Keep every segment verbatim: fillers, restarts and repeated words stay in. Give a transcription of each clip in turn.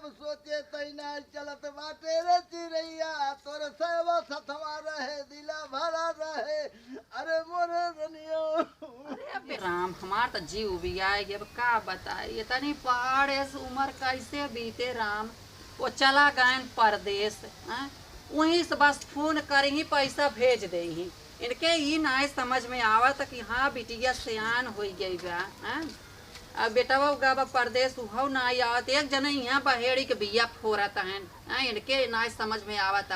सोचे तई ना चलत बाटे रे चिरैया, तोर सेवा सथवा रहे, दिला भरा रहे। अरे मोरे रनियो। अरे अबे राम, हमार त जीव उबियाए गए। अब का बताई, इतनी पहाड़ ऐस उम्र कैसे बीते राम। वो चला गए परदेस, हैं? वहीं से बस फोन करिहीं, पैसा भेज देइहीं। इनके ई नाय समझ में आवत कि हाँ, बिटिया सियान होइ गई बा, हैं? अब बेटवा गवा परदेस, उहौ नाय आवत। एक जने इहाँ बहेड़ी के बिया फोरत हैं, हैं? इनके नाय समझ में आवत।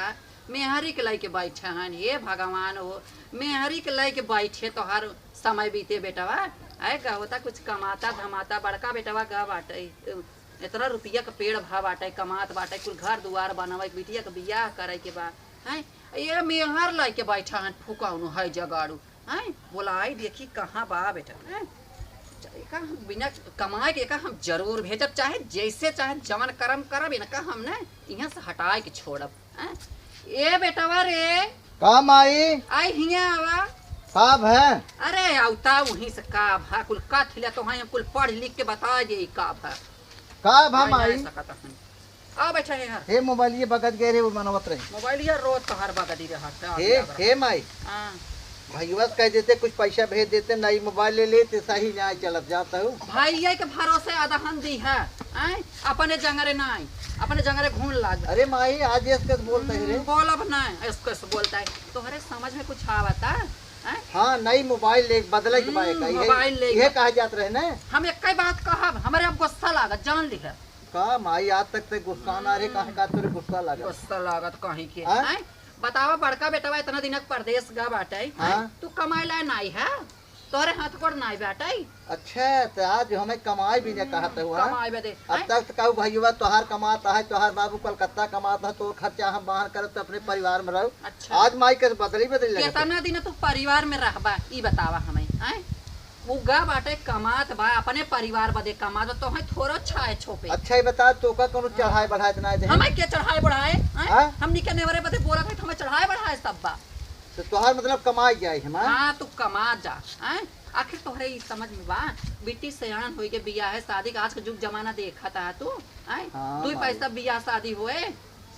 मेहरी के लइके बैठे हैं, हे भगवान हो, मेहरी के लइके बैठे तोहार समय बीते बेटवा। आए का होता, कुछ कमाता धमाता, बड़का बेटवा गा बाटे, इतना रुपया के पेड़ भा बाटे, कमात बाटे, कुल घर दुआर बनवे के, बिटिया के बियाह करे के बा, हैं? ये मेहर लइके बैठा हैं, फुकौनो है जगाड़ू, हैं? बोलाई देखी कहाँ बा बेटा, हैं? च-, एका हम बिना कमाए के एका हम जरूर भेजब, चाहे जैसे चाहे जवन करम करब, इनका हम न इहाँ से हटाए के छोड़ब, हैं? ए बेटवा रे, का माई? आई हियाँ आवा। का भा? अरे अउता वहीं से का भा, कुल कथ ले तो हैं, कुल पढ़ लिख के बता दे का भा। का भा आई माई? आ सकत हन। आ बैठा है यार। हे मोबाइल ये बगद गए रे, वो मनवत रहे। मोबाइल यार रोज तोहार बगदी रहा, का हे, दिया बड़ा। हे माई। हाँ। भैया से कह देते कुछ पैसा भेज देते, नई मोबाइल ले लेते, सही न्याय चलत जात हूँ। भैया के भरोसे अदहन दी है, आय? अपने जंगरे नाय, अपने जंगरे घूम लाग। अरे माई, आज एस कस बोलता है रे। हम्म, बोलब ना, एस कस बोलता है। तोहरे समझ में कुछ आवता, आय? हाँ, नई मोबाइल ले, बदले के बाय हम्म, का, ये, मोबाइल ले ये के। कहा जात रहे ना। हम एक ही बात कहब, हमरे अब गुस्सा लागत, जान लिहे। का माई, आज तक ते गुस्सा ना रहे, काहे का तोरे गुस्सा लागत? गुस्सा लागत कहीं के, हाँ? आय? बतावा, बड़का बेटवा इतना दिन के परदेस गा बाटे, हाँ? तू कमाए लाए नाई है, तोहरे हाथ गोड़ नाई बाटे। अच्छा, तो आज हमें कमाई भी न कहत हुआ। कमाई बदे, अब हैं? तक तो कहू भैया तोहार कमात है, तोहार बाबू कलकत्ता कमात है, तोर खर्चा हम बाहर करब तो अपने परिवार में रहो। अच्छा। आज माई के बदली बदली लगे। कितना दिन तू परिवार में रहबा, ई बतावा हमें, हैं? उ गा बाटे कमात बा, अपने परिवार बदे कमात बा, तोहे थोड़ो छाए छोपे। अच्छा, ये बता, तोका कोनो चढ़ाए बढ़ाए त ना दे? हमें के चढ़ाए बढ़ाए, हैं? हाँ? हमनी के नेवरे बदे बोलत है, तो हमें चढ़ाए बढ़ाए सब बा। तो तोहार मतलब कमाई जाए हम, हाँ? हाँ, तू कमा जा, हैं? आखिर तोहरे ई समझ में बा, बिट्टी सयान होई के बियाह है, शादी का आज का जुग जमाना देखत है तू, हैं? हाँ, दुई माई। पैसा बियाह शादी होए,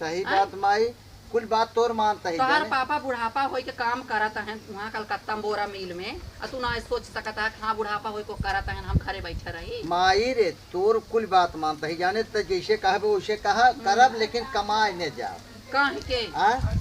सही हैं? बात माई, कुल बात तोर मानत ही तोहार जाने। पापा बुढ़ापा होई के काम करत हैं उहाँ कलकत्ता में बोरा मिल में, आ तू ना सोच सकत है कि हाँ बुढ़ापा होई को करत हैं हम घरे बैठे रही। माई रे, तोर कुल बात मानत ही जाने, त जैसे कहबे वैसे कहा हम्म। करब, लेकिन कमाए ने जाब। काहे के? हाँ?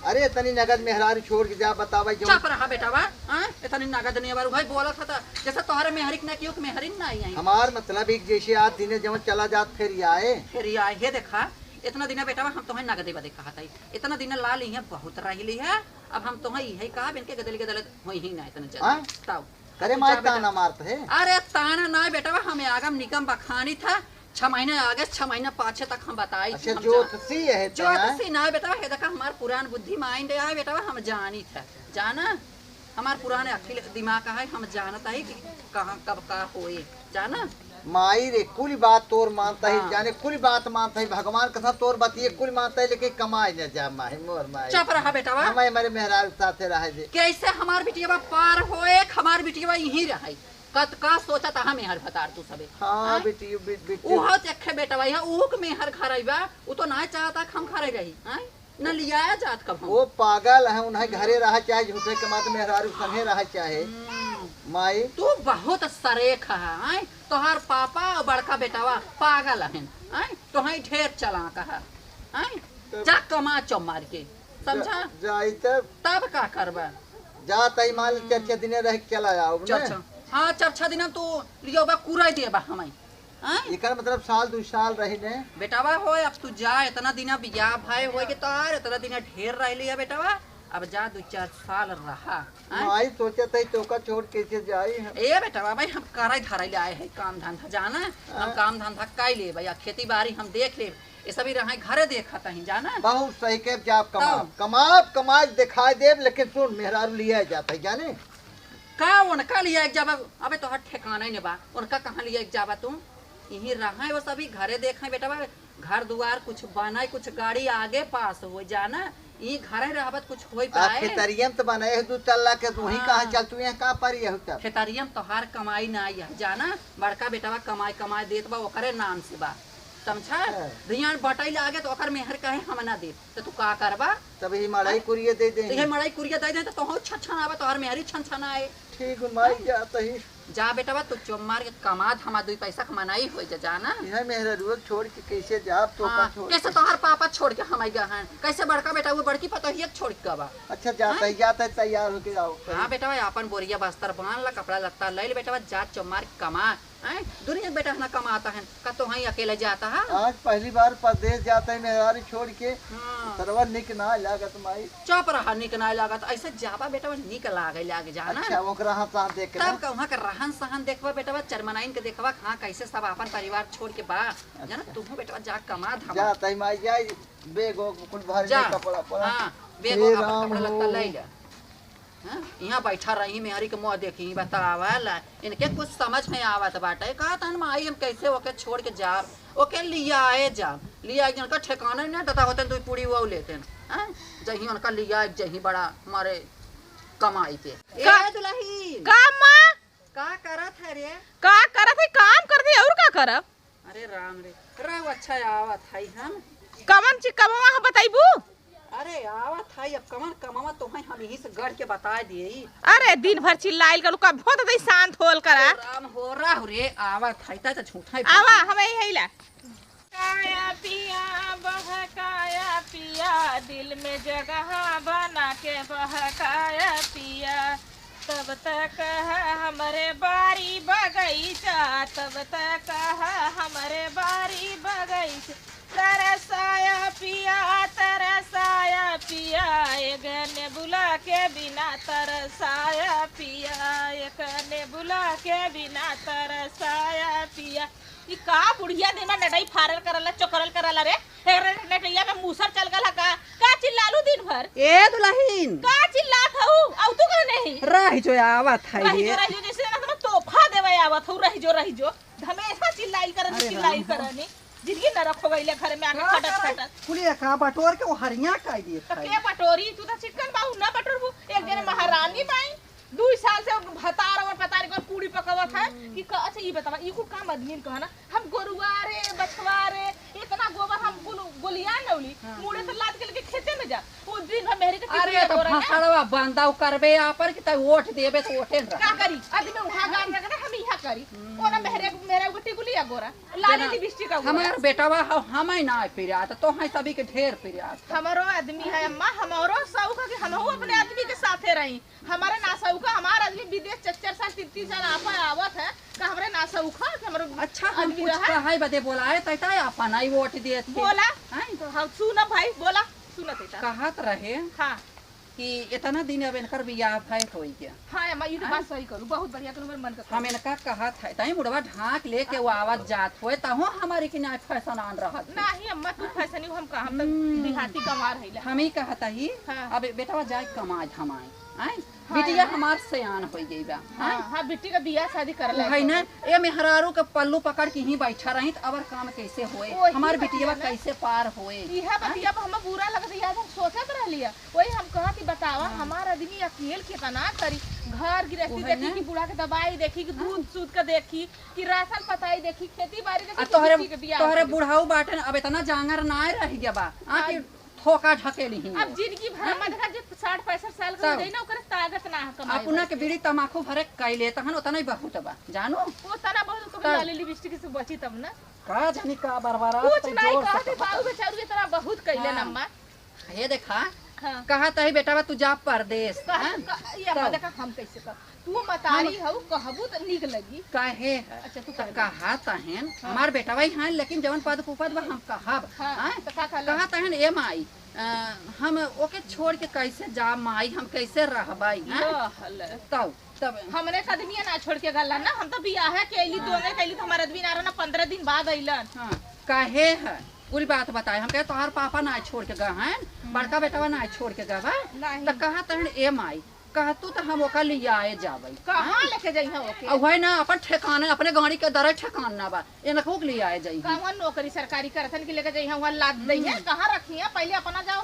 अरे तनी नगद मेहरारू छोड़ के जा, बतावा जो चुप रहा बेटावा, हाँ? इतनी नगद नहीं बारू भाई बोलत था, जैसे तोहरे मेहरी के ना कियो कि मेहरी ना आई आई। हमार मतलब एक जैसे आज दिने जवन चला जात फिर आए। फिर आए, हे देखा, इतना दिन बेटवा हम तोहे नगदे बदे कहत हई, इतना दिन लाल इहाँ बहुत रह ली है, अब हम तोहे इहे कहब, इनके गदल गदल होई ही ना इतना जल्दी। हाँ? ताऊ। अरे अब तू माई जा बेटा। ताना मारत है। अरे ताना ना बेटवा, हमें आगम निगम बखानी था, छह महीने आगे, छह महीने पाछे तक हम बताई अच्छा, हम जान- ज्योतिषी है तना? ज्योतिषी ना बेटवा, हे देखा हमार पुरान बुद्धि माइंड है बेटवा, हम जानी था, जाना? हमार पुराने अखिल दिमाग है, हम जानत है कि कहाँ कब का होए, जाना? माई रे, कुल बात तोर मानत ही, हाँ। जाने कुल बात मानत ही, भगवान कसम तोर बतिये कुल मानत ही, लेकिन कमाए न जा माई, मोर माई। चुप रहा बेटवा। हम हमारे मेहरारू साथे रहे दे। कैसे हमार बिटिया पार होए, हमार बिटिया यहीं रहे, कत का सोचत है मेहर भतार तू सबे। हाँ, हाँ? बेटी, बे-, बेटी। उहो देखे बेटवा, यह उहो के मेहर घर आइबा, उ तो ना चाहता कि हम घरे रही, हाँ? न लियाया जात कब हम। वो पागल है, उन्हें घरे रहा चाहे, झूठे के मात मेहरारू संगे रहा चाहे। हम्म। माई। तू बहुत सरेख है, हैं? तोहार पापा और बड़का बेटावा पागल हैं, हैं? तोहें ढेर चलाक है, हैं? तब जा कमा चो मार के, समझा? जा-, जाई तब। तब का करबा? जा तई मान ले, हम्म। चार छह दिने रह के चला आओ, ने? चार छह, हाँ, चार छह दिन तू लियो बा, कुराई दिए बा हमें। हाँ? एकर मतलब साल दू साल रही ने। बेटावा हो, अब तू जा, इतना दिना बियाह भाई होए के तोहार, इतना दिना ढेर रह लिया बेटावा, अब जा दू चार साल रहा। हाँ? माई सोचत है तोका छोड़ कैसे जाई हम? ए बेटावा भाई, हम कराई धराई ले आए हैं काम धंधा, जाना? हम हाँ। काम धंधा काई ले भाई, खेती बाड़ी हम देख ले, ये सभी रहा घरे देखत ही, जाना? बहुत सही के जाब कमाब, तब। कमाब, कमाई दिखाई देब, लेकिन सुन, मेहरारू लिया जाता है, जाने? का उनका लिया एक जाबा, अबे तोहर ठिकाना ही नहीं बा, उनका कहाँ लिया एक जाबा तू? यहीं रहे वो सभी घरे देखे बेटवा, घर दुआर कुछ बनाए, कुछ गाड़ी आगे पास हो जाना, ई घरे रहबत कुछ होई आ पाए। खेतरियम तो बनाए है दू तल्ला के, वही हाँ। कहाँ चल तू यहाँ का पर यह तब? खेतरियम तोहार कमाई ना आई है, जाना, बड़का बेटवा कमाई, कमाई देत बा, ओकरे नाम से बा। समझा? हाँ। धियान बटाई लागे तो ओकर मेहर कहे हम ना देब, तो तू का करबा? तब ही मड़ई हाँ? कुरिया दे दे। तो ये मड़ई कुरिया दे दे, तो तोहू छछन आवे, तोहर मेहरी छन छन आए। ठीक है, माई हाँ? जात ही। जा बेटवा, तू चुप मार के कमा, हमार दुई पैसा के मनाई हो जा, जाना। यह मेहररुआ छोड़ के कैसे जाब, तो हाँ, का छोड़ कैसे के? तोहर पापा छोड़ के हम आई गए हैं? कैसे बड़का बेटा, वो बड़की पतोहिया के छोड़ के गवा? अच्छा, जाता हाँ? ही, जाता ही, तैयार होके आओ। हाँ बेटवा, अपन बोरिया बस्तर बांध ला, कपड़ा लत्ता ले ले बेटवा, जा चुप मार के कमा। हैं? दुनिया के बेटा ना कमाता है, का तो हैं अकेले जाता है? आज पहली बार परदेस जाता है मेहरारू छोड़ के। हाँ। सरवा निक ना लागत माई। चुप रहा, निक ना लागत। ऐसे जाबा बेटा निक लागे, लागे जाना। अच्छा, ओकरा हाथ साथ देख के तब ना? का वहाँ का रहन सहन देखबा बेटवा, चरमनाइन के देखबा, हाँ, कैसे सब अपन परिवार छोड़ के बा। जाना, अच्छा। तुहू बेटवा जा कमा धमा। जाता ही माई, जाई, बैग वैग कुल भर जा। ले, कपड़ा, उपड़ा। हाँ, बैग हे वैग अपन राम कपड़ा लत्ता हो। ले ले। हाँ? यहाँ बैठा रही, मेहरी के मुँह देखी, बतावा ला। इनके कुछ समझ में आवत बाटे। कहत हन, "माई, हम कैसे ओके छोड़ के जाब? ओके लियाए जाब।" लियाए के उनका ठिकाना ही ना देता होते, दुई पूड़ी वो लेते हैं। हाँ? जहीं उनका लियाए, जहीं बड़ा मारे कमाई पे। ए का? दुलही। का माँ? का करत है रे? का करत है? काम करत है, और का करब? अरे राम रे, रहो, अच्छा आवत हई हम। कवन चीज कमवा हम बताइबू? अरे आवत हई, अब कवन कमवा तो है, हम यहीं से गढ़ के बता दिए। अरे दिन भर चिल्लाइल करू, कभो तो दे शांत होल करा। अरे राम हो रहा रे, आवत हई, ता तो झूठा ही आवा, बोलत। हम यही है ला। काया पिया, बहकाया पिया, दिल में जगह बना के बहकाया पिया। तब तक है हमरे बारी बगीचा, तब तक है हमरे बारी बगीचा। तरसाया पिया, तरसाया पिया, एक ने बुला के बिना तरसाया पिया, एक ने बुला के बिना तरसाया पिया। ई का बुढ़िया दिन में नटई फारल करला, चोकरल करला रे? एकरे नटैया में मूसर चल गल ह का? का चिल्लालू दिन भर? ए दुलहिन। का चिल्लात हऊ? अउ तू कहने ही? रहि जो आवत है रहि ये। जो, रहि जो, जैसे ना तुम्हें तोहफा देवे आवत हऊ, रहि जो, रहि जो। हमेशा चिल्लाइल करनी, अरे चिल्लाइल राम हो। करनी। जिंदगी नरक हो गई ले घर में आके का खटत करे? खटत। कुलिया का बटोर के वो हरिया काई दिए तो खाई। के बटोरी? तू तो चिकन बाऊ ना बटोरबू। एक जने अरे राम महारानी हो। बाई। दुई साल से भतार और पता नहीं कौन पूड़ी पकावत है कि क-, अच्छा, ई बतावा, ई कुल काम आदमी ने कहा ना, हम गोरुआ रे, बछवा रे, इतना गोबर हम कुल गोलिया नौली, हाँ। मुड़े से लाद के लेके खेते में जा। वो दिन भर मेहरी के अरे, टिकुलिया तो गोरा ना। भसड़वा बंदा उ करबे आपन कि तब वोट देबे तो वोटे न रहा। का करी? आदमी वहाँ गान रखना, हम यहाँ करी। हम्म। ओना मेहरे, मेहरे को टिकुलिया गोरा, लाली जना, लिपस्टिक का गोरा। हमार बेटवा हो, हम ही ना पिरात, तो है सभी के ढेर पिरात। हमारो आदमी है अम्मा, हमारो शौक है कि हमहू अपने आदमी के साथे रही। हमारे नासौखा, हमार आदमी विदेश चार चार साल, तीन तीन साल आपा आवत है, का हमरे नासौखा कि हमरो अच्छा, हम आदमी कुछ रहा? कहे बदे बोलाए, तै तै अपन आई वोट देत है। बोला। हैं? तो हाँ, सुना भाई, बोला, सुना तै ता। कहत रहे हाँ। कि इतना दिन अब इनकर बियाह भय होई गया। हाँ, अम्मा, ई तो हैं? बात सही करू, बहुत बढ़िया करू, हमरे मन का हम इनका कहत है, तई मुड़वा ढाक लेके वो आवत जात होए, तहो हमारे की ना फैशन आन रहत है। नहीं अम्मा, तू फैशनी हो, हम कहा, हम तो हम्म। देहाती गंवार है ला। हम ही कहत ही, हाँ। अब बेटवा जाए कमाए धमाए। आय? हाँ, बिटिया हाँ। हमार सयान होइ गई बा। हाँ, आय? हाँ, बिट्टी का बियाह शादी कर ले है तो। ना, ए मेहरारू के पल्लू पकड़ के ही बैठा रही, त अबर काम कैसे होए? वही हमार बतिया बिटिया ना। कैसे पार होए? इहे आय? बतिया पर हमें बुरा लगत, याद हम सोचत रहलिया। वही हम कहा कि बतावा, हाँ। हमार आदमी अकेल कितना करी, घर गृहस्थी ओहे देखी ना। कि बूढ़ा के दवाई देखी, कि हाँ। दूध सूध का देखी, कि राशन पताई देखी, खेती बाड़ी देखी, आ कि तोहरे, बिट्टी के बियाह तोहरे करी। बुढ़ाऊ बाटन, अब इतना जांगर ना रह गया बा। आ, हाँ। कि थोका ढकेली ही अब हो। जिंदगी भर हाँ? में देखा, जे साठ पैंसठ साल का हो तब। जाई ना, ओकरे ताकत ना है कमाए अपना के भर के। बीड़ी तमाकू भरे कैले, तहन उतना ही बहुत बा, जानो? वो तना बहुत तो तब। लाली लिपस्टिक से बची तब ना। का जानी का बरबरा कुछ तो नहीं जोर से कहते, कहता। बाबू बेचारू इतना बहुत कैले हाँ। नम्मा। ये देखा, हाँ। कहत ही बेटा बा, तू जा परदेस, कहा, हाँ? कहा, ये तब। देखा, हम कैसे कह तू मतारी हम हऊ, कहबू त नीक लगी। काहे? अच्छा, तू त कह दे। कहा तहन, हाँ। हमार बेटवा ही हैं, लेकिन जवन पद कुपद बा हम कहब। हाँ, हाँ? त का कहला? कहा तहन, ए माई, अ, हम ओके छोड़ के कैसे जा माई, हम कैसे रहबाई, हैं? लहल। तब, तब। हमरे त आदमी ना छोड़ के गला ना, हम त बियाह के अइली, हाँ। दोने के अइली त हमार आदमी ना रहना, पन्द्रह दिन बाद अइलन। हाँ, काहे है? पूरी बात बताए, हम कहे तोहार पापा ना छोड़ के गए हैं, हम्म। बड़का बेटवा ना छोड़ के गए बा, नहीं। त कहा तहन, ए माई, कहतू त हम ओका लियाए जाबै। कहाँ हाँ? लेके जइहे ओके? अब है ना, अपन ठेकाने, अपने गाड़ी के दरे ठेकान ना बा, इनको के लियाए जाई। कहाँ नौकरी सरकारी करथन कि लेके जइहे, वहाँ लाद दइहे? हम्म। कहाँ रखिहे? पहले अपना जाओ,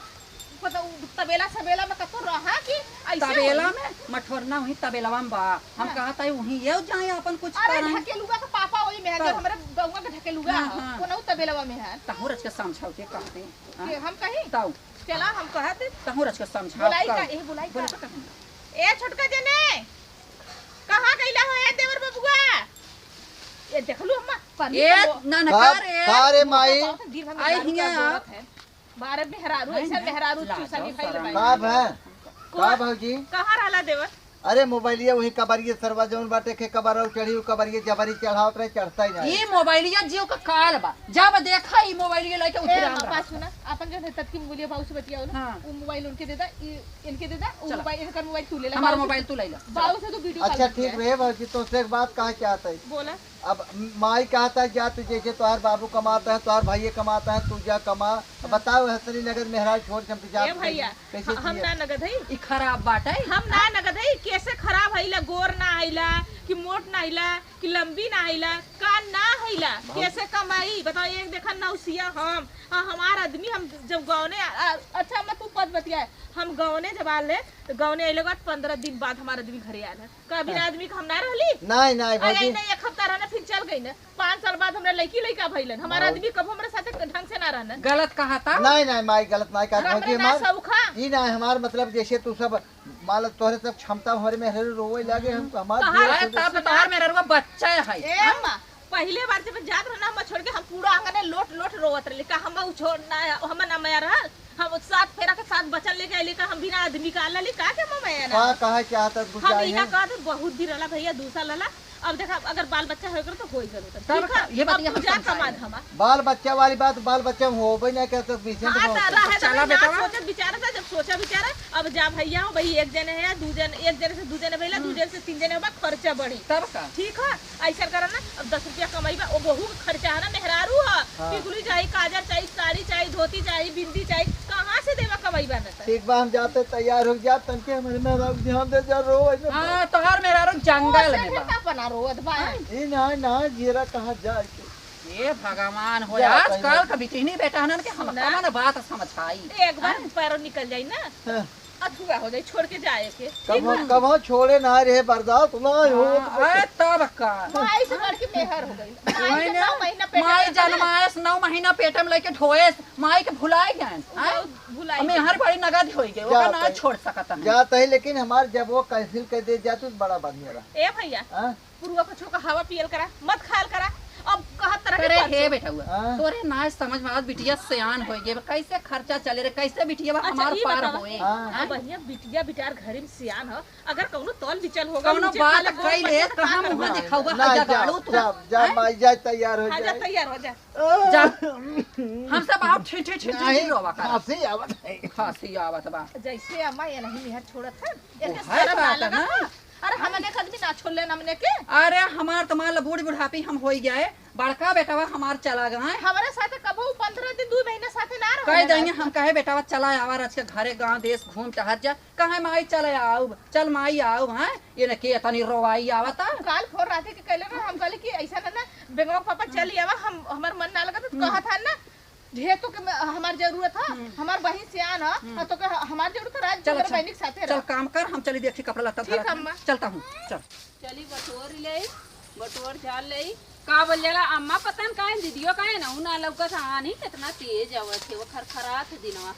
पता, उ तबेला सबेला में कतो रहा कि ऐसे तबेला होई? में मठोरना वही तबेलवा में बा। हम हाँ। कहत है वही ये जाए अपन कुछ अरे करें। ढकेलुआ के पापा वही में है, जो तब। हमरे बउआ के ढकेलुआ हाँ, ह, हाँ। कोनो तबेलवा में है। तहूँ रच के समझाओ के कहते हैं, हाँ? के हम कहीं? ताऊ। चला, हम कहत। तहूँ रच के समझाओ, बोलाई का, ताऊ। ए, बोलाई बोला का? तो कहूँ। ए, छोटका जने, कहाँ गइला हो, ए, देवर बबुआ? ए, देख लू, अम्मा, परनी ए, का लो-, ना, ना, का, का रे? का रे, माई? बहुत दिन हम आई दारू का हियाँ। जोरत है। बारे मेहरारू, नहीं, ऐसा नहीं। मेहरारू लाजो चूसनी भइल शरम। बाई। का भा? का भौजी? कहाँ रहला देवर? अरे मोबाइलिया वही कबरिए सरवा जौन बाटे के कबर और चढ़ी, उ कबरिए जबरी चढ़ावत रहे, चढ़ता ही नहीं। ई मोबाइलिया जियो का काल बा, जब देखा ई मोबाइलिया लेके ए, उठे राम अम्मा, राम। बात सुना, अपन जो है ततकी मोबाइलिया बाबू से बतियाओ ना, हाँ। उ मोबाइल उनके दे दा, ई इनके दे दा, उ चला। मोबाइल, इनकर मोबाइल तू ले ला, हमार बाबू से मोबाइल तू ले ला। बाबू से तू वीडियो कॉल अच्छा, कर ठीक ले। रहे भौजी, तो से एक बात कहे चाहत है। बोला। अब माई कहत है, जा तू, जैसे तोहार बाबू कमाता है, तोहार भाई कमाता है, तू जा कमा। अब हाँ। बताओ, हसनी नगद मेहराज छोड़ के हम तो जात ए भैया, कैसे ह-, हम जिए? ना नगद है। ई खराब बात है। हम ना नगद है, कैसे खराब है, ला गोर ना आइला, कि मोट ना आइला, कि लंबी ना आइला, का ना आइला, बहुत कैसे कमाई? बताओ, एक देखा नौसिया हम, आ, हमार आदमी, हम जब गौने, आ, आ, अच्छा, अम्मा, तू पद बतिया, हम गौने जब आले, तो गौने आइले के बाद पंद्रह दिन बाद हमार आदमी घरे आल है। का बिना हाँ। आदमी के हम ना रहली? नहीं, नहीं, अरे, भौजी। नहीं, एक हफ्ता रहना, फिर चल गई ना। पाँच साल बाद हमरा लइकी लइका भइलन। हमार बहुत आदमी कबो हमरा साथे ढंग से ना रहना। गलत कहा था। नहीं, नहीं, माई, गलत नहीं कहा था, हमरे भौजी, ना हमार सौखा। ई ना हमार मतलब, जैसे तू सब, मान लो, तोहरे सब क्षमता, हमरे में हरे रोवे लागे, हम, हमार तोहार जीवन अरे, से तब तोहार मेहररुआ बच्चा है। ए, हाँ? अम्मा, पहिले बार जब जात रहना, हम छोड़ के, हम पूरा आंगन में लोट, लोट रोवत रहली। का हम उ छोड़ ना, हम ना मया रहल? हम सात फेरा के साथ बचन लेके आइली का, हम बिना आदमी का आला ली का के मम्मा है ना? का कहे चाहत है, हम बुझाई इहा है। कहत बहुत दिन रहला भैया, दू साल रहला। अब देखा, अगर बाल बच्चा होए करे तो होई जरूर। तब ठीक है? का? ये बात अब ये तू हम जा समझाए। कमा धमा। बाल बच्चा वाली बात, बाल बच्चा में होबे नहीं करते, पीछे हाँ, तो तो बहुत रहे तो चला ना बेटा। सोचत विचारत है, जब सोचा विचारा, अब जा भैया हो, भाई एक जने है, दू जन, एक जने से दू जने भैला, दू हम्म। जने से तीन जने होबा, खर्चा बढ़ी। तब का? ठीक है? ऐसा करा ना, अब दस रुपया कमाई बा, ओ बहू के खर्चा है ना, मेहरारू है, हाँ। टिकुली चाही, काजर चाही, साड़ी चाही, धोती चाही, बिंदी चाही, कहाँ से देवा कमाई बा ना त? ठीक बा, हम जाते तैयार हो जात, तनके हमरे मेहरारू ध्यान दे जा, रो ऐसे हाँ, तोहार मेहरारू जंगल में बा। का पना रोवत बा? हाँ। ए ना, ना, जीरा कहाँ जाए के? ए भगवान हो, जा, आजकल कहीं का बिटिहनी बेटा हनन के हम सुना। कवन बात समझाई? एक बार हाँ। पैरों निकल जाई ना। हाँ। अथुआ हो जाई, छोड़ के जाए के। कबो, ठीक बा? कबो छोड़े ना रहे, बर्दाश्त ना हो। हाँ, अरे तब का? माई से बढ़ के मेहर हो गई। माई वही के ना, नौ महीना पेट माई में रखा है। जनमायस, नौ महीना पेट में लेके ढोएस, माई के भुलाई गए। वो आय? भुलाई अब मेहर गई। बड़ी नगद होई गई, जा ओकर ना तही, छोड़ सकत हन। जा तही, लेकिन हमार जब वो कैंसिल कर दे जा, तू बड़ा बढ़िया रहा। ए भैया, हाँ? पुरुआ कछो का हवा पियल करा, मत खायल करा। अब कहत तरह के अरे परसों। हे बेटउआ, हाँ? तोरे ना समझ में आवत, बिटिया सयान होई गई, कैसे खर्चा चले रे, कैसे बिटिया अच्छा, हमार ई पार बतावा। होए, हाँ। हाँ? बढ़िया बिटिया बिटार घर में सयान हो, अगर कौनो तौल बिचल होगा, कौनो नीचे बात खाले गोड़ कइले, पट्टे तो कहाँ का मुँह करबा? देखौबा, ना, जा, जगाड़ू तू। जा, जा, हाँ? माई, जा, तैयार हो हाँ, जा, जा। तैयार हो जा। जा। हम सब आओ, ठे, ठे, ठे, ठे, नहीं, ठे, रोवा कर। खांसी आवत है। खांसी आवत बा। जैसे अम्मा ये नहीं मेहर छोड़त है, ओ, ऐसे है शर्म ना बात है लगा ना। था। अरे, हमने एक आदमी ना छोड़ लेन हमने के। अरे, हमार तो मान लो बूढ़ बुढ़ापी हम होई गए, बड़का बेटवा हमार चला गए। हमारे साथ कबो पंद्रह दिन, दो महीने साथ ना रहे कह देंगे। हम कहे, "बेटवा, चला आवा, रच के घरे गाँव देश घूम टहर जा।" कहे, "माई, चले आउब, चल माई, आउब।" हैं, ये न के तनी रोवाई आवता। काल फोन राते के कहले रहे, हम कहले कि ऐसा ना, ना, बेंगवा के पापा चल आवा, हम, हमार मन ना लगा, तो हम्म। कहा था ना, ढेर तो के म-, हमार जरूरत है, हम्म। हमार बहिन सियान है, हम्म। और तो के ह-, हमार जरूरत है, रात चल, हमारे चल, बहिनी के साथे चल, रह। काम कर, हम चली देखी कपड़ा लत्ता ठीक धरत है, हन। अम्मा। चलता हूँ, चल। चली बटोर ले, बटोर झाल ले। का बोल जाला अम्मा, पता न काहे दीदियो काहे ना, उ ना लौकत है, आनी कितना तेज आवत है, वो खरखरात है दिनवा।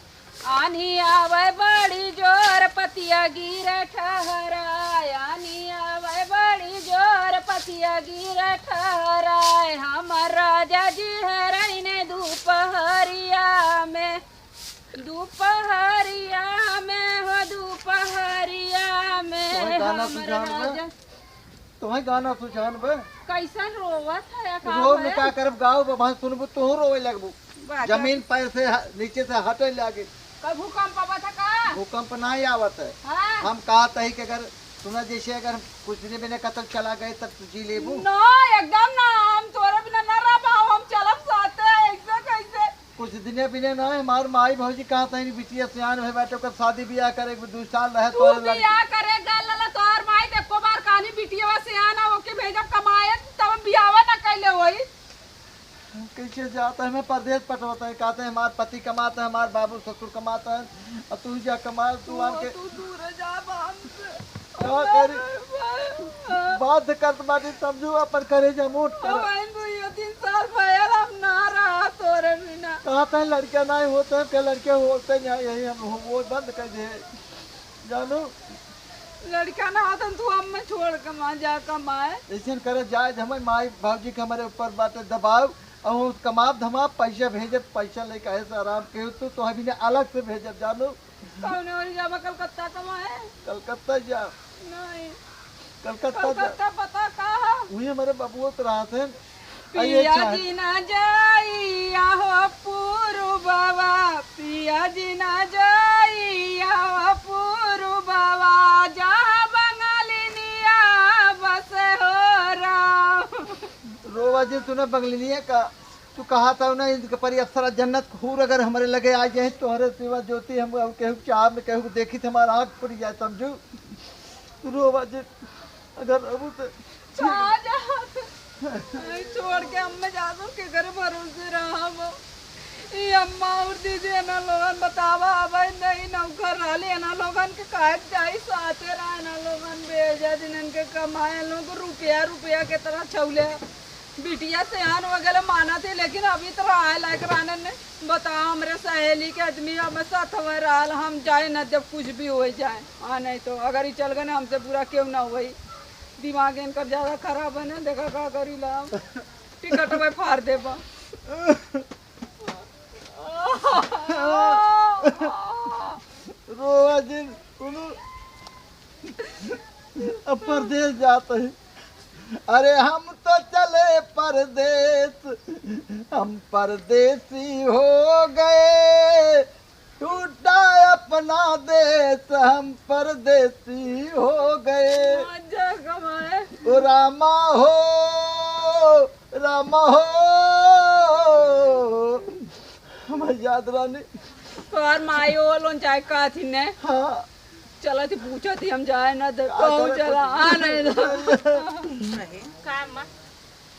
आनी आवे बड़ी जोर पतिया गिरे ठहराए, आनी आवे बड़ी जोर पतिया गिरे ठहराए, हमर राजा जी हेरैने दुपहरिया में, दुपहरिया में हो, दुपहरिया में तुम्हें गाना हमर सुझान बा? राजा। तुम्हें गाना सुझान बा? कैसन रोवत है, का रो में है? का करब, गाओ बा, भाई सुनबू, तू रोवे लगबू। बात जमीन है। पैर से ह-, नीचे से हटे लागे। का भूकंप आवत है का? भूकंप नहीं आवत है। हाँ। हम कहत है कि अगर सुना, जैसे अगर हम कुछ दिन बिना कतल चला गए, तब तू जी लेबू? ना, एकदम ना, हम तोरे बिना ना रह पाओ, हम चलब साथे, ऐसे कैसे? कुछ दिने बिने ना, हमार माई भौजी कहत है, बिटिया सियान भई बाटे, ओकर शादी बियाह करे के दू साल रहे, तू तोरे लड़की। बियाह करे गल लला, तोहर माई तो एको बार कहनी बिटिया सियान है, ओके भेजब कमाए, तब हम बियाहवा ना कैले होई। कैसे जाता है, मैं परदेस पटवता है, कहते हैं, "हमार पति कमाता है, हमार बाबू ससुर कमाता है, और तू जा कमा, तू तू, आके तू दूर जा बा हमसे। का करी? बात करत बाटी, समझू, अपन करेजा मोट कर।" अब आइन दुइयो तीन साल आता है, लड़का नाहीं होत है, के लड़के होत है, यहाँ यही हम हो, वो बंद कर दे, जानू। लड़का ना होत है, तू अब मैं छोड़ के वहाँ जा कमाए। ऐसे करे जाए, हमारे माई बाबूजी के हमारे ऊपर बाटे दबाव, और वो कमाब धमाब, पैसा भेजत, पैसा लेके आए से आराम के, तू तो अभी ने अलग से भेजत, जानू। कौन ओरी जाबा कलकत्ता कमाए? कलकत्ता जा। नहीं। कलकत्ता जा। कलकत्ता पता का है? वही हमारे बबुआ तो रहा थे। पिया जी ना जाइया हो पूरुबवा, पिया जी ना जाइया हो पूरुबवा, जहाँ बंगालिनिया बस हो राम। रोवा जी, तूने बंगलिनिया का तू कहा था ना, इनके परी अप्सरा जन्नत हूर अगर हमरे लगे आ जाए, तोहरे सिवा ज्योति हम और केहू के चाह में केहू के देखी थे, हमारा आँख फूट जाए, समझू। तू रो बाजे, अगर रहबू तो कहाँ जा? नहीं, छोड़ के हम में जा दो, के घर भरोसे रहा हम। ये अम्मा और दीदी है ना लोगन बतावा, अब नहीं नौकर रहले है ना लोगन के काहे के चाही, साथे रहा है ना लोगन, भेजा दिन इनके कमाए लोग रुपया रुपया के तरह छौले। बिटिया सयान हो गए मानत है, लेकिन अभी तो रहा लायक रहने ने। बताओ, हमरे सहेली के आदमी हम साथ में रहल, हम जाए ना जब कुछ भी हो जाए। हाँ, नहीं तो अगर ये चल गए ना, हमसे बुरा क्यों ना हुई। दिमाग इनकर ज्यादा खराब है ना, देखा का करी ला, टिकट में फाड़ देबा। रोवा जिन, उनु अब परदेस जात है। अरे हम तो चले परदेस, हम परदेसी हो गए, टूटा अपना देश, हम परदेसी हो गए। हाँ, जा कमाए। ओ रामा हो, रामा हो, हमारी याद रानी। तोहार माई ओ लोन चाहे का थी ने? हाँ। चला थी पूछा थी हम जाए ना दे, का तो करत चला, हती? आ नहीं दे। रहे। का अम्मा?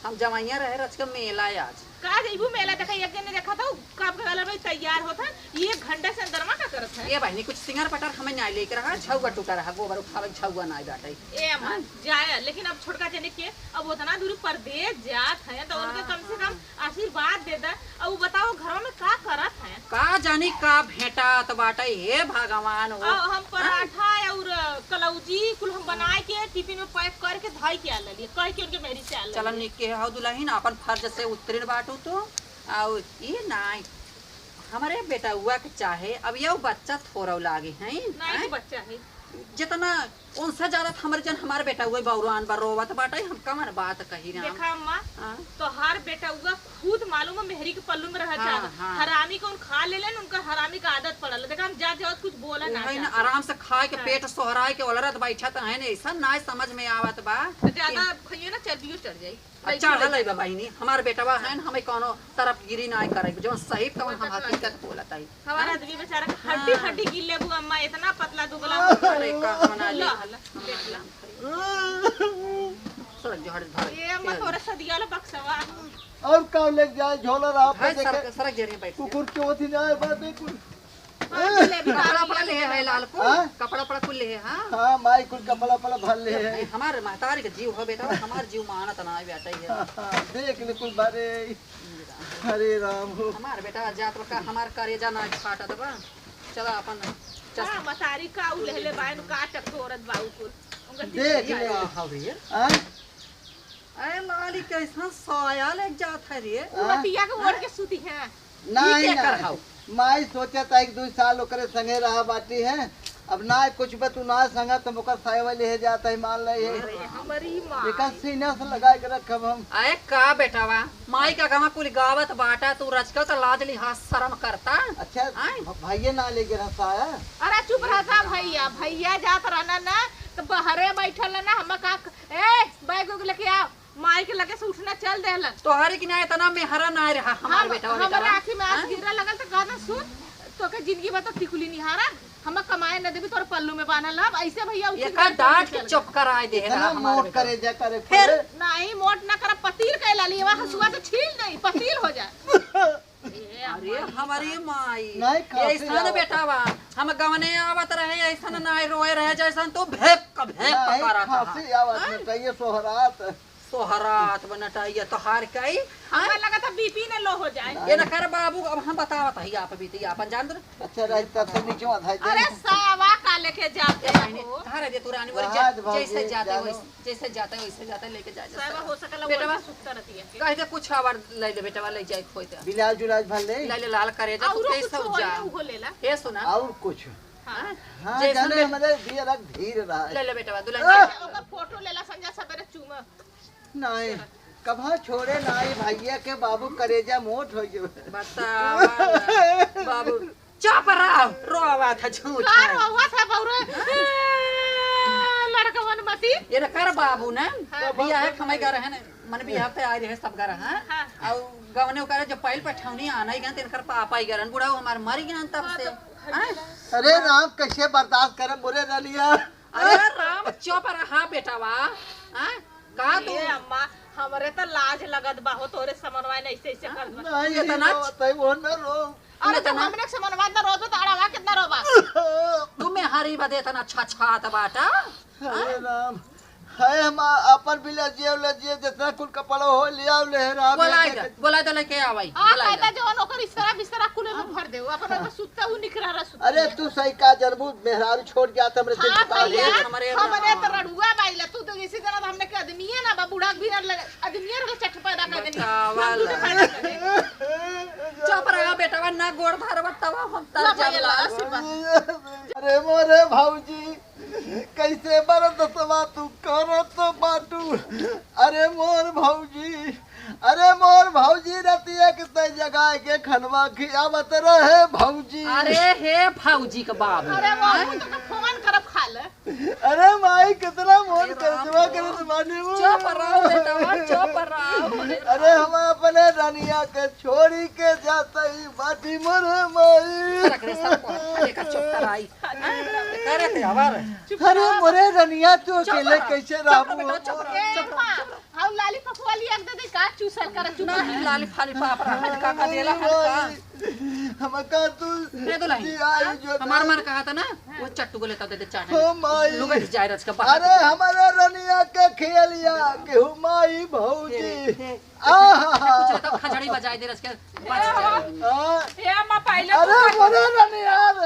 हम जवैया रहे रच के मेला आज। का जइबू मेला देखे? एक जने देखा था, कब के वाला भाई तैयार होत है, एक घंटा से अंदर में का करत है? ए बहिनी, कुछ सिंगर पटार हमें नाई लेके रहा, झउआ टूटा रहा, गोबर उठावे झउआ नाई बाटे। ए अम्मा, हाँ? जाए, लेकिन अब छोटका जने के, अब उतना दूर परदेस जात है, तो उनके हाँ, कम से कम हाँ। आशीर्वाद दे दा। अब वो बताओ, घरवा में का करत है? का जानी का भेंटात बाटे, हे भगवान हो। आ, हम हाँ? पराठा और कलौजी कुल हम बनाए के टिफिन में पैक करके धई के आ लेलिए, कह के उनके मेहरी से आ चलन लेलिए। निक के हौ दुलहिन, आपन फर्ज से उत्तीर्ण बाटू तू। आउ ई नाई, हमरे बेटउआ के चाहे, अब यौ बच्चा थोरौ लागे हैं, नाई हैं? तो बच्चा है। जितना उनसे ज्यादा त हमरे जन हमार बेटउआ बौरान बा, रोवत बाटे, हम कवन बात कही राम। देखा अम्मा, हाँ। तोहार बेटउआ खुद मालूम है मेहरी के पल्लू में रह हाँ, जात। हाँ। हरामी कौन खा लेलन, उनका हरामी का आदत पड़ल। देखा हम जात जावत कुछ बोला ना वही ना, जात। आराम से खाए के हाँ। पेट सोहराए के ओलरत बैठत हैं, ऐसा ना समझ में आवत बा। तो ज्यादा कि खइए ना, चर्बियो चढ़ जाई। अच्छा, हल है बा बहिनी, हमार बेटवा है ना, हमें कौनो तरफ गिरी ना करे, जौन सही तौन हम हकीकत बोलत है। हमारा आदमी बेचारा के हड्डी हाँ। हड्डी गिर लेबू अम्मा, इतना पतला दुबला हो गया। अरे का हम ना ला, ले। ला, देख ला। सरक जो हट धर। ये अम्मा थोड़ा सा दिया ला बक्सवा। और का लेके जाए, झोला रहा है, पे सरक, देखे। सरक जे रही बैठ। कुकुर चोथी ना आए बाटे कुल। हाँ, जलेबी कपड़ा डाली पड़ा है। ले है लाल को, हाँ? कपड़ा पड़ा कुल ले है, हाँ? हाँ, माई कुल कपड़ा पड़ा भर ले है। नहीं, हमार महतारी के जीव हो बेटा, हमार जीव मानत ना आवे बेटा ये। हाँ, हाँ, देख ले कुल बारे। हरे राम हो। हमार बेटा जात बा का, हमार करेजा ना फाटत बा। चला अपन चस- हाँ, मतारी का उ लेहले बाइन का टकटोरत बा उ कुल। उनका देख ले। का हवे? हाँ? अरे लाली कैसन साया लेके जात है रे? उ हाँ? मतिया के ओढ़ के सूती है। नहीं, ई के नहीं। कर हौ? माई सोचत है एक दू साल ओकरे संगे रहा बाटी है। अब ना कुछ बा तू ना संगा, तुम ओकर साया लेहे जात है, मान ले है। अरे, हमारी माँ। एकर सीना से लगा के रखब हम। अरे का बेटावा, माई का गवा कुल गावत बाटा, तू रचका तो लाज लिहाज शर्म करता। अच्छा, आय? भ-, भैया ना ले गिरा साया? अरे चुप रहता भैया, भैया जात रहना ना, तो बहरे बैठल ना, हम का, ए, बैग उग लेके आओ। माई के लगे से उठना चल देलन। तोहरे की ना इतना मेहरा ना रहा हमार हम, बेटा वाले हमारे का। आँखी में आँख हाँ? गिरे लगल तो कहना, "सुन, तोके जिंदगी भर तो टिकुली निहारा, हम कमाए न देबी, तोर पल्लू में बांधल रहब।" ऐसे भैया उठ के एका घर डांट के चल चुप गए। कराए दे रहा इतना हमार मोट बेटा। करे जा करे फिर? फिर? नहीं, मोट ना करब, पतील के लाली, वहाँ हंसुआ से छील दे, पतील हो जाए। ए, अरे अम्मा। हमारी माई, नहीं, काफी ऐसा ना आवत। बेटा बा, हम गवने आवत रहे, ऐसा ना रोए रहे, जैसा तो भेक का भेक नहीं, करत रहा। खांसी आवत हाँ? में चाहिए सोहरात। तोहरा हाथ में नटाइया, तोहार कई? हमरा लगा था बीपी न लो हो जाए। ये ना कर बाबू, अब हम बतावत हई आप बीती, आपन जान दो। अच्छा, राज, तब से नीचे माथा है। अरे, सावा का लेके जाते हैं बहनी, हो? कहाँ रह दे तू रानी, वो राज जा-, भाभी, जैसे जाते जानो। वैसे, जैसे जाते वैसे जाते लेके जा, जा सावा सावा। हो सकला, वो बेटवा, सुत्ता रहती है। कह दे कुछ आवार ले ले बेटवा, ले जाए खोई तो। ब्लाउज उलाउज भर ले। ले ले लाल करे जा, तू औरो कैसे कुछ हो हो जा? ले, उहो ले ला। ये सुना। और कुछ? हाँ। हाँ, जैसन जाने ले- हमारे दिया रख धीर रहा है। ले ले बेटवा, दुल्हन हाँ। के। ओकर फोटो ले ला, संजय सबेरे चूमा। नहीं, कभा छोड़े नाही भैया के बाबू, करेजा मोट हो गयो। बतावा ना, बाबू, चुप रहो, रोवा था झूठ का है। रोवा था बौरे? लड़कवन मती। ये ना कर बाबू ना, हाँ। बियाह है, खमाई घर है ना, मन बियाह पे आए रहे सब घर, हाँ? हाँ। और गवने ओकरे जब पहल पठौनी आना ही गन, तेनकर पापा ही गरन, बूढ़ा हमार मर गया तब हाँ, से। तो हाँ? अरे राम, कैसे बर्दाश्त करे बुरे रलिया? अरे राम, चुप रहा बेटावा, हाँ? का तू? ए अम्मा, हमरे त लाज लगत बा हो, तोरे समनवा ने ऐसे ऐसे करत बा। नहीं, इतना नहीं रोवत है, वो न रो। अरे, इतना जब हमने समनवा इतना रोत बा, त अड़वा कितना रोबा? तू मेहरी बदे इतना छछात बाटा? अरे राम, है हम अपन भी ले जियो, ले जियो, जितना कुल कपड़ा हो लिया, ले राम, बोलाए ले दे, बोलाए दे, लेके आवाई, आ, बोलाए कहता दे। जवन ओकर इस्तरा बिस्तरा कुल में भर दे, अपन ओकर सुत्ता उ निकरा रहा सुत्ता। अरे तू सही का जनबू, मेहरारू छोड़ गया त हमरे दिल हाँ, का भैया, है। हमरे हमरे राम। त रड़ुआ बाइला, तू तो इसी तरह हमने के आदमी है ना, बा बूढ़ा भी ना लगे, आदमी है ना, चट पैदा कर देनी। बतावा हम तुझे ला। पैदा करें। चुप रहा बेटवा, ना गोड़ धरबा तब हम तर ला भैया, जाब ला, ला। आशीर्वाद। अरे मोरे भौजी, कैसे बरदसवा तू करत बाटू? अरे मोर भौजी, अरे मोर भौजी, रतिया के तय जगाए के खनवा खियावत रहे भौजी। अरे हे भौजी के बाबू। अरे बाबू, तो, तो फोन करब खा ले। अरे माई, कितना मोर अरे राम करजवा हो। करत बानी वो। चुप रहो बेटवा, चुप रहो। अरे हम अपने रनिया के छोड़ी के जात ही बाटी मोरे माई। रख रे सब को, लेकर चुप कराई। करे थे हमार। अरे मोरे रनिया, तू चुप अकेले रह। कैसे चुप रह रहबू? बेटा, चुप रह, ए, चुप रह, माँ, चुप रह। हाउ लाली पपुआ लिया के दे दे, का चूसल कर, चुप ना, रह। लाली फाली पाप रहा, का, का देला, का? हम का तू ए, दुल्हन, जी आई जो हमार ना। मन कहा था ना, वो चट्टू को लेता दे दे चाट। ओ माई। लुगट जाए रच का बाहर। अरे हमारे रनिया के खेलिया के हो माई भौजी। हे, हे। आहा। कुछ रहता, खजड़ी बजाए दे रच के, बच जाए। हाँ। ए अम्मा, पहले अरे तू बोले ना नहीं यार।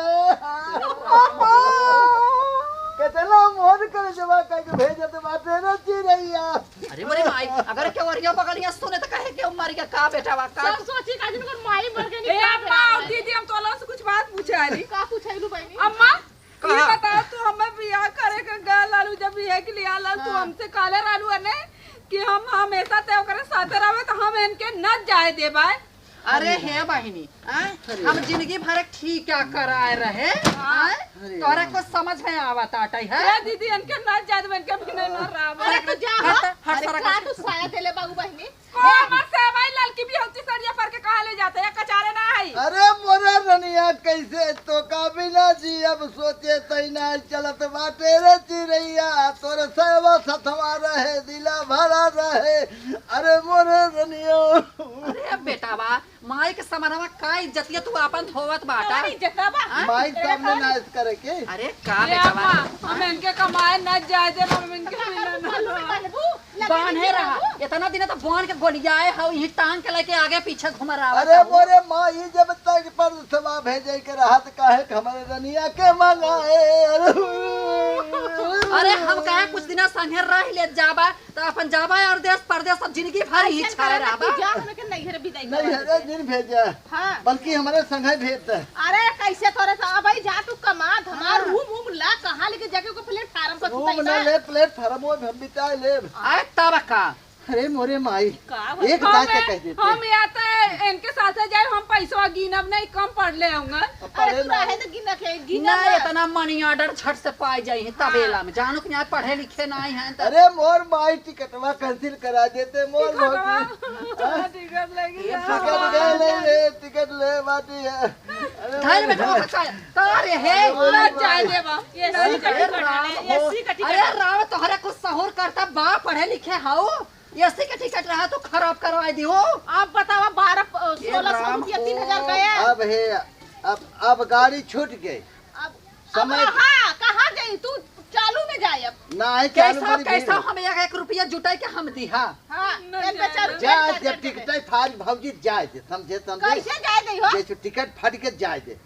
कितना मोर करजवा कह के भेजत बाटे रे चिरैया। अरे मोरे माई, अगर केवरिया बगलिया सुने त कहे के मर गया का बेटा बा का? सब सोची का जिनको माई मर गई ए का अम्मा, बेटा? दीदी, हम तोला से कुछ बात पूछे आली। का पूछेलू बहनी? अम्मा, कहा? ये बताओ, तू हमें बियाह करे के गए लालू, जब बियाह के लिए लालू, तू हाँ। हमसे काले रहलू है ने कि हम हमेशा ते ओकरे साथे रहबे, तो हम इनके न जाए देबे। अरे हे बहिनी, आय? अरे हम राम। जिंदगी भर एक ठीक क्या कराए रहे, हाँ। आय? अरे तोहरा राम। कुछ समझ में आवत आटै है? ए दीदी, इनके न जाए देबे, इनके बिना न रहबे। अरे तो जा, हट, हट, हट, अरे सरक, का हट। तू साया देले बाबू बहिनी? को हमर सेवाई ललकी बिहौती सरिया पर के कहाँ ले जाते हैं? कचारे ना है। अरे मोरे रनिया, कैसे तोका बिना जी अब सोचे तैना चलत बाटे रे चिरैया। तोरे सेवा सथवा रहे, दिला भरा रहे। अरे मोरे रनिया। अरे बेटावा, माई के समनवा का इज्जतिया तू आपन धोवत बाटा? तोहरी इज्जत बा। हाँ? माई सामने ना ऐसे करे के। अरे का ए बेटावा? अम्मा, हम इनके कमाए ना जाए दे, हम इनके बिना ना रहबे। बान्हे रहा। इतना दिन तो बान्ह के गोलियाए हौ, यहीं टांग के लेके आगे पीछे घुमा रहा अरे था। मोरे माई, जब तक परदेसवा भेजे के रहत, काहे के हमरे रनिया के मंगाए? अरे अरे हम कहे कुछ दिन संगे रह ले जाबा, तो अपन जाबा और देश परदेश सब जिंदगी भर ही ऐसन छाए करे ना रहबा। कि जा, हमके नैहर विदाई नहीं करा है रे, देते। दिन भेजा। हाँ। बल्कि हमारे संगे भेज दे। अरे कैसे तोरे से अबई जा तू कमा धमा हाँ। रूम उम ला कहाँ लेके जाके ओकर प्लेटफार्म पर रूम सुताई ना ना। ले, प्लेटफार्म वो हम बिता ले। आए तब का? अरे मोरे माई, का हो? एक हम बात तो कह देते। हम या तो इनके साथे जाए, हम पैसवा गिनब नहीं, कम पढ़ ले होंगे। अब अरे पढ़े तू ना। रहे तो गिन रखे, गिन ना ना। इतना मनी ऑर्डर झट से पाई जाई है तबेला हाँ। में, जानो कि यहाँ पढ़े लिखे ना आई हैं तो। अरे मोर माई टिकटवा कैंसिल करा देते, मोर टिकटवा? भौजी। हाँ? टिकट लगी ये है। टिकट ले, ले, ले, टिकट ले, बाटी है। अरे धाई मोर बेटा, भौजी। का, का रे है? अरे ना जाए दे बा। ये अरे एसी का टिकट राम है, हो। एसी का टिकट अरे है। राम, तोहरे कुछ सहूर करता बा, पढ़े लिखे हाउ? एसी का टिकट रहा तो खराब करवा दियो। आप बतावा, बारह, अ, ए सोलह सौ राम रुपया, हो। तीन हजार गया। अब है, अब, अब गाड़ी छूट गई। अब, समय अब हाँ, कहाँ गई तू? चालू में जाए अब। ना है, चालू कैसा, बड़ी भीड़ कैसा है। हम एक, एक रुपया जुटाई के हम दिहा। हाँ, न एक जाए। बेचारू जा, एक जब कर टिकट देबे। है फारी भौजी, जाए दे, समझे, समझे? कैसे जाए दे हो? जैसे टिकट फाड़ के जाए दे।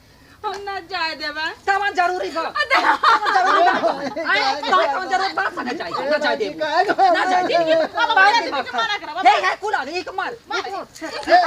हम ना जाए देबा। कवन जरूरी बा? अरे, कवन जरूरी बा? अरे, आए, जाए कवन, दे। कवन जरूरत बा? ना जाए दे, ना जाए दे। काहे को ना जाए दे। बात दिमाग खराब। मना करब। हे, हे, कुल आगे, एक मार। मार। ए, ए, ए,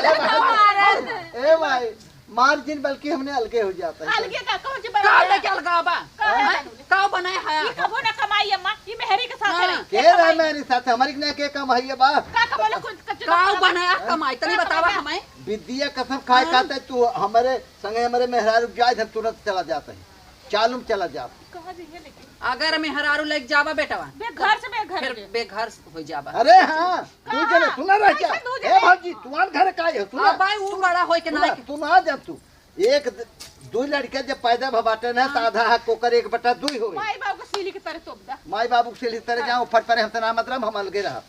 ए, ए, ए, मार जिन, बल्कि हमने अलगे हो जाता है। अलगे का, कौन सी का बराबर? अलगे अलगा बा? का हैं? का बनाए है? ई कबो ना कमाई अम्मा, ई मेहरी के साथ हाँ। रही। के रहे मेहरी साथ? हमारी के ना के कमाई है बा? का कमाई कुछ कच्चे का का बनाए कमाई? तनी का बतावा कमाई? हमें। विद्या कसम खाए हाँ। खाते तू हमारे संगे हमारे मेहरारू जाए, हम तुरंत चला जाते हैं, चालू में चला जाते। कहाँ जाइए लेकिन? अगर मेहरारू लेके जावा बेटवा, बेघर से बेघर फिर के। बेघर हो जावा। अरे हाँ, तू हाँ, जने सुना रह क्या? कैसे तू ए जने? भौजी, तुम्हार घर का है? सुना। अब भाई, वो बड़ा होई के ना सुना, है। तू ना जा तू। एक द-, दुई लड़का जब पैदा भ बाटे ना, तो हाँ। आधा हक ओकर एक बटा दुई होई। माई बाबू के सीली के तरह तोप दा। माई बाबू के सीली के तरह जाओ, फट परे हमसे ना मतलब, हम अलगे रह।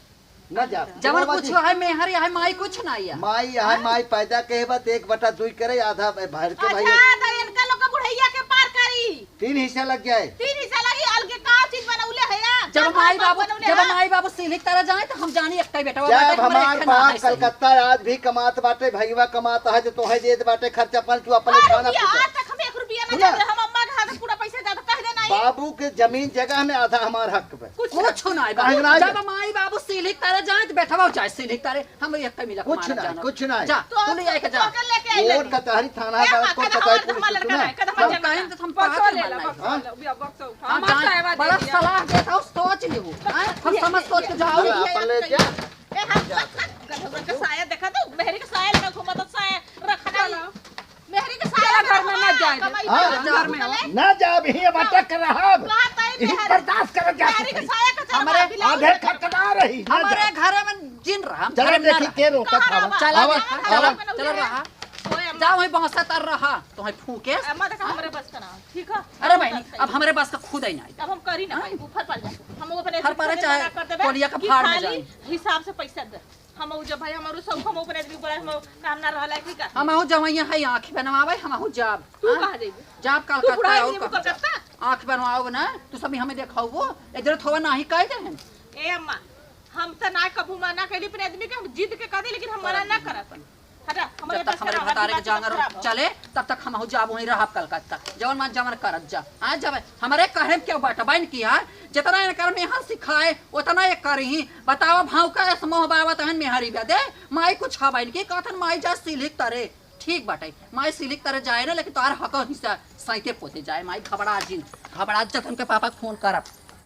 ना जा। जवन बाबा कुछ जी। है मेहर, यह माई कुछ ना या। माई, यह हाँ? माई पैदा के बा, तो एक बटा दुई करे, आधा भर के भाई। अच्छा, तो इनका लोग का बुढ़ैया के पार करी। तीन हिस्सा लग जाए। तीन हिस्सा लगी, अलगे का चीज बनौले है या? जब का माई बाप बाबू, बनौले जब है? माई बाबू सीली के तरह जाए, तो हम जानी एक बेटवा जब बाटे, हमरे हमार एक ना बाप है सही। कलकत्ता आज भी कमात बाटे, भईवा कमात है, जो तोहे देत बाटे खर्चा पानी, तू अपने और खाना रुपया, पीना। आज तक हम एक रुपया ना सुना। जाते, हम अम्मा के हाथ से पूरा पैसा जाता, कह दे नहीं। बाबू के जमीन जगह में आधा हमार हक बा। कुछ कुछ ना है काहे बाबू। ना है? जब माई बाबू सीली के तरह जाए, तो बेटवा जाए सीली के तरह। हम एक कमी लग कुछ मारब ना, जाना। कुछ ना। जा, तो तू ले आके जा। तो लेके आई वोट लगी। कचहरी थाना ए, बड़ा हाँ, कोर्ट कदम कचहरी हमार पुलिस लड़का सुना। है, कदम हम हमार कहीं लड़का तो हम है। पागल बक्सो ले ला, मार बक्सो, हाँ? बक्सो, बक्सो उठा। हम हमार जान, साया दे बड़ा दिया। सलाह देत हूँ, सोच लिहू। हाँ? हम ये, समझ ये, सोच के ये, जाओ। ये, ये, अपन ले ये, जा। ए, हाँ, जा। गधौरा के साया देखा तो, मेहरी के साया लेके घूमत साया रखना ही। चलो। मेहरी के साया चला, घर में ना जाए दे। कमाई हाँ, कर, घर में हो। चले। ना जाब, ही अब अटक रहब। कहा ताई यही मेहरी, बर्दाश्त करत जा मेहरी के सकते। साया का चला हमरे बाबी लाओ। आधे खटका रही, ना हमरे जाब। घर में जिन रहा, हम चलो घर में ना देखी रहा। के रोकत कहाँ हवा। रहा? चला आवा, देखा, आवा। चला, चला रहा। ओए अम्मा। जाओ, वहीं बहसा तर रहा, तो वहीं फूके। अम्मा, देखा, हाँ? हमरे बस का ना, ठीक है? अरे हम बहनी, करते अब हैं। हमरे बस का खुद ही ना। अब हम करी ना हाँ? पाई, ऊपर पर जा। हम वो अपने फर पर खुद चाहे मना कर देबे टोलिया का कि फाड़ में खाली जाए। हिसाब से पैसा दे। हम उ जब भाई हमारो सब हम ऊपर आदमी ऊपर हम काम ना रहला, ठीक है? हमहू जवैया है, आँखी बनवावे, हमहू जाब। तू हाँ? कहाँ जइबू? जाब तू कलकत्ता बुढ़ा और आदमी कहाँ? कलकत्ता? आँख बनवाओ ना, तू सब हमें देखाओ, इधर थोड़ा नाही कह दे हैं। ए अम्मा, हम त ना कभू मना कैली अपने आदमी के, हम जिद के कह दे, लेकिन हम मना ना करत। हटा, हमरे जब तक बस हमरे खराब, भतारे के आदमी जांगर खराब। चले, तब तक हमहू जाब वहीं रहब कलकत्ता। जवन मन जवन करत जा। आ जब हमरे कहे में क्यों बाटा बन की यार, जितना इनकर मेहर सिखाए, उतना ये करही। बताओ, भाव का ऐस मोह बावत हन मेहरी बदे, माई कुछ हवा इनके कहतन, माई जा सिलिक तरे। ठीक बाटे, माई सिलिक तरे जाए ना, लेकिन तोहार हक हिस्सा सैते पोते जाए। माई घबरा जिन, घबरा जतन के पापा फोन करब।